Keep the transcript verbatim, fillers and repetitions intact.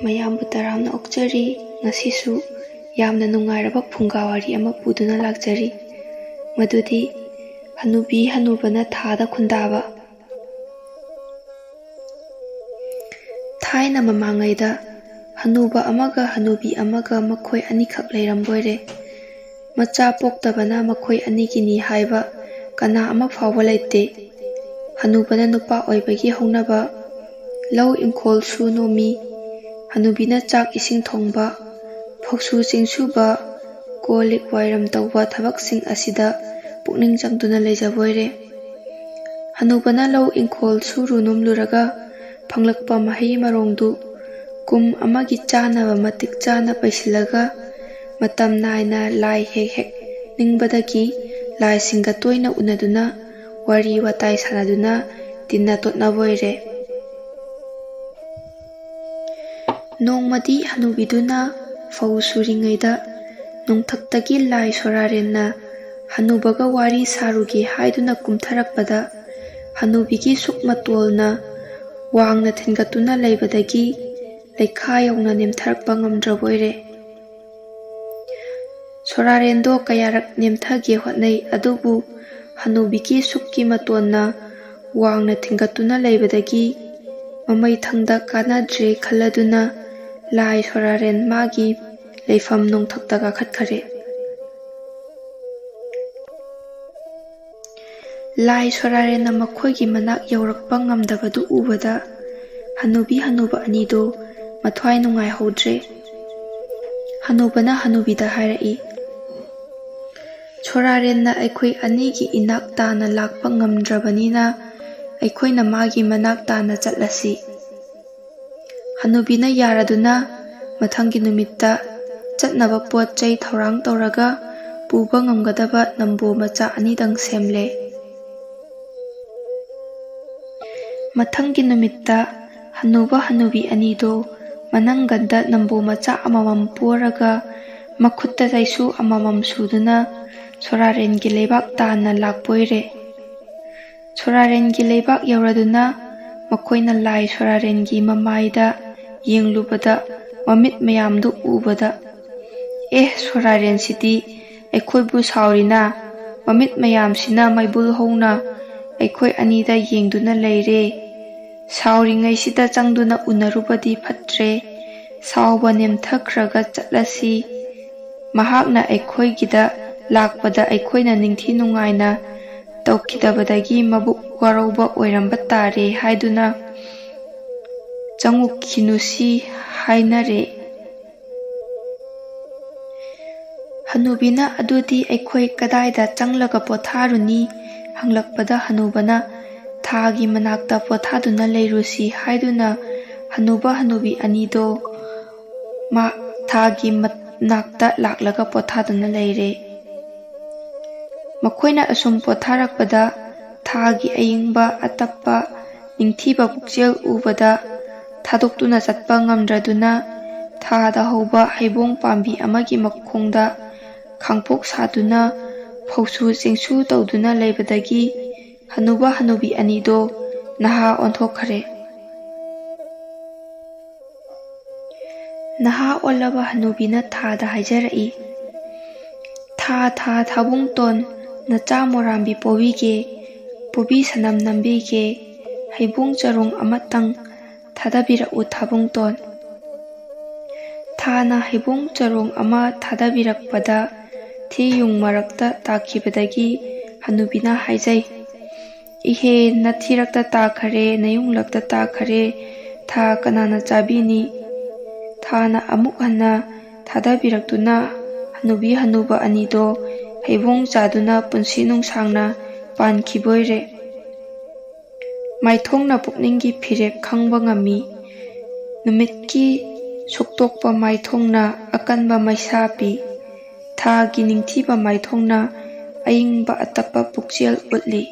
ꯃꯌꯥꯝꯕꯨ ꯇꯔꯥꯝꯅ ꯑꯣꯛꯆꯔꯤ꯫ ꯉꯁꯤꯁꯨ ꯌꯥꯝꯅ ꯅꯨꯡꯉꯥꯏꯔꯕ ꯐꯨꯡꯒꯥ ꯋꯥꯔꯤ ꯑꯃ ꯄꯨꯗꯨꯅ ꯂꯥꯛꯆꯔꯤ꯫ ꯃꯗꯨꯗꯤ ꯍꯅꯨꯕꯤ ꯍꯅꯨꯕꯅ ꯊꯥꯗ ꯈꯨꯟꯗꯥꯕ꯫ ꯊꯥꯏꯅ ꯃꯃꯥꯡꯉꯩꯗ ꯍꯅꯨꯕ ꯑꯃꯒ ꯍꯅꯨꯕꯤ ꯑꯃꯒ ꯃꯈꯣꯏ ꯑꯅꯤꯈꯛ ꯂꯩꯔꯝꯕꯣꯏꯔꯦ꯫ ꯃꯆꯥ ꯄꯣꯛꯇꯕꯅ ꯃꯈꯣꯏ ꯑꯅꯤꯒꯤꯅꯤ ꯍꯥꯏꯕ ꯀꯅꯥ ꯑꯃ ꯐꯥꯎꯕ ꯂꯩꯇꯦ꯫ ꯍꯅꯨꯕꯅ ꯅꯨꯄꯥ ꯑꯣꯏꯕꯒꯤ ꯍꯧꯅꯕ, ꯂꯧ ꯏꯪꯈꯣꯜ ꯁꯨ ꯅꯣꯝꯃꯤ꯫ ꯍꯅꯨꯕꯤꯅ ꯆꯥꯛ ꯏꯁꯤꯡ ꯊꯣꯡꯕ, ꯐꯧꯁꯨ ꯆꯦꯡꯁꯨꯕ, ꯀꯣꯜ ꯂꯤꯛ ꯋꯥꯏꯔꯝ ꯇꯧꯕ ꯊꯕꯛꯁꯤꯡ ꯑꯁꯤꯗ ꯄꯨꯛꯅꯤꯡ ꯆꯪꯗꯨꯅ ꯂꯩꯖꯕꯣꯏꯔꯦ꯫ ꯍꯅꯨꯕꯅ ꯂꯧ ꯏꯪꯈꯣꯜ ꯁꯨꯔꯨ ꯅꯣꯝꯂꯨꯔꯒ ꯐꯪꯂꯛꯄ ꯃꯍꯩ ꯃꯔꯣꯡꯗꯨ ꯀꯨꯝ ꯑꯃꯒꯤ ꯆꯥꯅꯕ ꯃꯇꯤꯛ ꯆꯥꯅ ꯄꯩꯁꯤꯜꯂꯒ ꯃꯇꯝ ꯅꯥꯏꯅ ꯂꯥꯏ ꯍꯦꯛ ꯍꯦꯛ ꯅꯤꯡꯕꯗꯒꯤ ꯂꯥꯏꯁꯤꯡꯒ ꯇꯣꯏꯅ ꯎꯅꯗꯨꯅ ꯋꯥꯔꯤ ꯋꯥꯇꯥꯏ ꯁꯥꯟꯅꯗꯨꯅ ꯇꯤꯟꯅ ꯇꯣꯠꯅꯕ ꯑꯣꯏꯔꯦ꯫ ꯅꯣꯡꯃꯗꯤ ꯍꯅꯨꯕꯤꯗꯨꯅ ꯐꯧ ꯁꯨꯔꯤꯉꯩꯗ ꯅꯣꯡꯊꯛꯇꯒꯤ ꯂꯥꯏ ꯁꯣꯔꯥꯔꯦꯟꯅ ꯍꯅꯨꯕꯒ ꯋꯥꯔꯤ ꯁꯥꯔꯨꯒꯦ ꯍꯥꯏꯗꯨꯅ ꯀꯨꯝꯊꯔꯛꯄꯗ, ꯍꯅꯨꯕꯤꯒꯤ ꯁꯨꯛ ꯃꯇꯣꯜꯅ ꯋꯥꯡꯅ ꯊꯤꯟꯒꯠꯇꯨꯅ ꯂꯩꯕꯗꯒꯤ ꯂꯩꯈꯥ ꯌꯧꯅ ꯅꯦꯝꯊꯔꯛꯄ ꯉꯝꯗ꯭ꯔꯕꯣꯏꯔꯦ꯫ ꯁꯣꯔꯥꯔꯦꯟꯗꯣ ꯀꯌꯥꯔꯛ ꯅꯦꯝꯊꯒꯦ ꯍꯣꯠꯅꯩ, ꯑꯗꯨꯕꯨ ꯍꯅꯨꯕꯤꯒꯤ ꯁꯨꯛꯀꯤ ꯃꯇꯣꯟꯅ ꯋꯥꯡꯅ ꯊꯤꯡꯒꯠꯇꯨꯅ ꯂꯩꯕꯗꯒꯤ ꯃꯃꯩꯊꯪꯗ ꯀꯥꯟꯅꯗ꯭ꯔꯦ ꯈꯜꯂꯗꯨꯅ ꯂꯥꯏ ꯁꯣꯔꯥꯔꯦꯟ ꯃꯥꯒꯤ ꯂꯩꯐꯝ ꯅꯣꯡꯊꯛꯇ ꯀꯥꯈꯠꯈꯔꯦ꯫ ꯂꯥꯏ ꯁꯣꯔꯥꯔꯦꯟꯅ ꯃꯈꯣꯏꯒꯤ ꯃꯅꯥꯛ ꯌꯧꯔꯛꯄ ꯉꯝꯗꯕꯗꯨ ꯎꯕꯗ ꯍꯅꯨꯕꯤ ꯍꯅꯨꯕ ꯑꯅꯤꯗꯨ ꯃꯊ꯭ꯋꯥꯏ ꯅꯨꯡꯉꯥꯏꯍꯧꯗ꯭ꯔꯦ꯫ ꯍꯅꯨꯕꯅ ꯍꯅꯨꯕꯤꯗ ꯍꯥꯏꯔꯛꯏ, "ꯁꯣꯔꯥꯔꯦꯟꯅ ꯑꯩꯈꯣꯏ ꯑꯅꯤꯒꯤ ꯏꯅꯥꯛ ꯇꯥꯅ ꯂꯥꯛꯄ ꯉꯝꯗ꯭ꯔꯕꯅꯤꯅ ꯑꯩꯈꯣꯏꯅ ꯃꯥꯒꯤ ꯃꯅꯥꯛ ꯇꯥꯅ ꯆꯠꯂꯁꯤ꯫" ꯍꯅꯨꯕꯤꯅ ꯌꯥꯔꯗꯨꯅ ꯃꯊꯪꯒꯤ ꯅꯨꯃꯤꯠꯇ ꯆꯠꯅꯕ ꯄꯣꯠ ꯆꯩ ꯊꯧꯔꯥꯡ ꯇꯧꯔꯒ ꯄꯨꯕ ꯉꯝꯒꯗꯕ ꯅꯝꯕꯣ ꯃꯆꯥ ꯑꯅꯤꯗꯪ ꯁꯦꯝꯂꯦ꯫ ꯃꯊꯪꯒꯤ ꯅꯨꯃꯤꯠꯇ ꯍꯅꯨꯕ ꯍꯅꯨꯕꯤ ꯑꯅꯤꯗꯣ ꯃꯅꯪꯒꯟꯗ ꯅꯝꯕꯣ ꯃꯆꯥ ꯑꯃꯃꯝ ꯄꯣꯔꯒ ꯃꯈꯨꯠꯇ ꯆꯩꯁꯨ ꯑꯃꯃꯝ ꯁꯨꯗꯨꯅ ꯁꯣꯔꯥꯔꯦꯟꯒꯤ ꯂꯩꯕꯥꯛ ꯇꯥꯟꯅ ꯂꯥꯛꯄꯣꯏꯔꯦ꯫ ꯁꯣꯔꯥꯔꯦꯟꯒꯤ ꯂꯩꯕꯥꯛ ꯌꯧꯔꯗꯨꯅ ꯃꯈꯣꯏꯅ ꯂꯥꯏ ꯁꯣꯔꯥꯔꯦꯟꯒꯤ ꯃꯃꯥꯏꯗ ꯌꯦꯡꯂꯨꯕꯗ ꯃꯃꯤꯠ ꯃꯌꯥꯝꯗꯨ ꯎꯕꯗ, "ꯑꯦ, ꯁꯣꯔꯥꯔꯦꯟꯁꯤꯗꯤ ꯑꯩꯈꯣꯏꯕꯨ ꯁꯥꯎꯔꯤꯅ? ꯃꯃꯤꯠ ꯃꯌꯥꯝꯁꯤꯅ ꯃꯩꯕꯨꯜ ꯍꯧꯅ ꯑꯩꯈꯣꯏ ꯑꯅꯤꯗ ꯌꯦꯡꯗꯨꯅ ꯂꯩꯔꯦ꯫ ꯁꯥꯎꯔꯤꯉꯩꯁꯤꯗ ꯆꯪꯗꯨꯅ ꯎꯅꯔꯨꯕꯗꯤ ꯐꯠꯇ꯭ꯔꯦ꯫ ꯁꯥꯎꯕ ꯅꯦꯝꯊꯈ꯭ꯔꯒ ꯆꯠꯂꯁꯤ꯫ ꯃꯍꯥꯛꯅ ꯑꯩꯈꯣꯏꯒꯤꯗ ꯂꯥꯛꯄꯗ ꯑꯩꯈꯣꯏꯅ ꯅꯤꯡꯊꯤ ꯅꯨꯡꯉꯥꯏꯅ ꯇꯧꯈꯤꯗꯕꯗꯒꯤ ꯃꯕꯨꯛ ꯋꯥꯔꯧꯕ ꯑꯣꯏꯔꯝꯕ ꯇꯥꯔꯦ" ꯍꯥꯏꯗꯨꯅ ꯆꯪꯉꯨꯈꯤꯅꯨꯁꯤ ꯍꯥꯏꯅꯔꯦ꯫ ꯍꯅꯨꯕꯤꯅ, "ꯑꯗꯨꯗꯤ ꯑꯩꯈꯣꯏ ꯀꯗꯥꯏꯗ ꯆꯪꯂꯒ ꯄꯣꯊꯥꯔꯨꯅꯤ?" ꯍꯪꯂꯛꯄꯗ ꯍꯅꯨꯕꯅ, "ꯊꯥꯒꯤ ꯃꯅꯥꯛꯇ ꯄꯣꯊꯥꯗꯨꯅ ꯂꯩꯔꯨꯁꯤ" ꯍꯥꯏꯗꯨꯅ ꯍꯅꯨꯕ ꯍꯅꯨꯕꯤ ꯑꯅꯤꯗꯣ ꯃꯥ ꯊꯥꯒꯤ ꯃꯅꯥꯛꯇ ꯂꯥꯛꯂꯒ ꯄꯣꯊꯥꯗꯨꯅ ꯂꯩꯔꯦ꯫ ꯃꯈꯣꯏꯅ ꯑꯁꯨꯝ ꯄꯣꯊꯥꯔꯛꯄꯗ ꯊꯥꯒꯤ ꯑꯏꯪꯕ ꯑꯇꯞꯄ ꯅꯤꯡꯊꯤꯕ ꯄꯨꯛꯆꯦꯜ ꯎꯕꯗ ꯊꯥꯗꯣꯛꯇꯨꯅ ꯆꯠꯄ ꯉꯝꯗ꯭ꯔꯗꯨꯅ ꯊꯥꯗ ꯍꯧꯕ ꯍꯩꯕꯣꯡ ꯄꯥꯝꯕꯤ ꯑꯃꯒꯤ ꯃꯈꯣꯡꯗ ꯈꯥꯡꯄꯣꯛ ꯁꯥꯗꯨꯅ ꯐꯧꯁꯨ ꯆꯦꯡꯁꯨ ꯇꯧꯗꯨꯅ ꯂꯩꯕꯗꯒꯤ ꯍꯅꯨꯕ ꯍꯅꯨꯕꯤ ꯑꯅꯤꯗꯣ ꯅꯍꯥ ꯑꯣꯟꯊꯣꯛꯈꯔꯦ꯫ ꯅꯍꯥ ꯑꯣꯜꯂꯕ ꯍꯅꯨꯕꯤꯅ ꯊꯥꯗ ꯍꯥꯏꯖꯔꯛꯏ, "ꯊꯥ, ꯊꯥ, ꯊꯥꯕꯨꯡꯇꯣꯟ, ꯅꯆꯥ ꯃꯣꯔꯥꯝꯕꯤ ꯄꯣꯕꯤꯒꯦ, ꯄꯣꯕꯤ ꯁꯅꯝ ꯅꯝꯕꯤꯒꯦ, ꯍꯩꯕꯣꯡ ꯆꯔꯣꯡ ꯑꯃꯇꯪ ꯊꯥꯗꯕꯤꯔꯛꯎ ꯊꯥꯕꯨꯡꯇꯣꯟ"꯫ ꯊꯥꯅ ꯍꯩꯕꯣꯡ ꯆꯔꯣꯡ ꯑꯃ ꯊꯥꯗꯕꯤꯔꯛꯄꯗ ꯊꯤ ꯌꯨꯡ ꯃꯔꯛꯇ ꯇꯥꯈꯤꯕꯗꯒꯤ ꯍꯅꯨꯕꯤꯅ ꯍꯥꯏꯖꯩ, "ꯏꯍꯦ, ꯅꯊꯤꯔꯛꯇ ꯇꯥꯈꯔꯦ, ꯅꯌꯨꯡꯂꯛꯇ ꯇꯥꯈꯔꯦ, ꯊꯥ ꯀꯅꯥꯅ ꯆꯥꯕꯤꯅꯤ?" ꯊꯥꯅ ꯑꯃꯨꯛ ꯍꯟꯅ ꯊꯥꯗꯕꯤꯔꯛꯇꯨꯅ ꯍꯅꯨꯕꯤ ꯍꯅꯨꯕ ꯑꯅꯤꯗꯣ ꯍꯩꯕꯣꯡ ꯆꯥꯗꯨꯅ ꯄꯨꯟꯁꯤ ꯅꯨꯡꯁꯥꯡꯅ ꯄꯥꯟꯈꯤꯕ ꯑꯣꯏꯔꯦ꯫ ꯃꯥꯏꯊꯣꯡꯅ ꯄꯨꯛꯅꯤꯡꯒꯤ ꯐꯤꯔꯦꯞ ꯈꯪꯕ ꯉꯝꯃꯤ꯫ ꯅꯨꯃꯤꯠꯀꯤ ꯁꯨꯛꯇꯣꯛꯄ ꯃꯥꯏꯊꯣꯡꯅ ꯑꯀꯟꯕ ꯃꯩꯁꯥ ꯄꯤ꯫ ꯊꯥꯒꯤ ꯅꯤꯡꯊꯤꯕ ꯃꯥꯏꯊꯣꯡꯅ ꯑꯏꯪꯕ ꯑꯇꯞꯄ ꯄꯨꯛꯆꯦꯜ ꯎꯠꯂꯤ꯫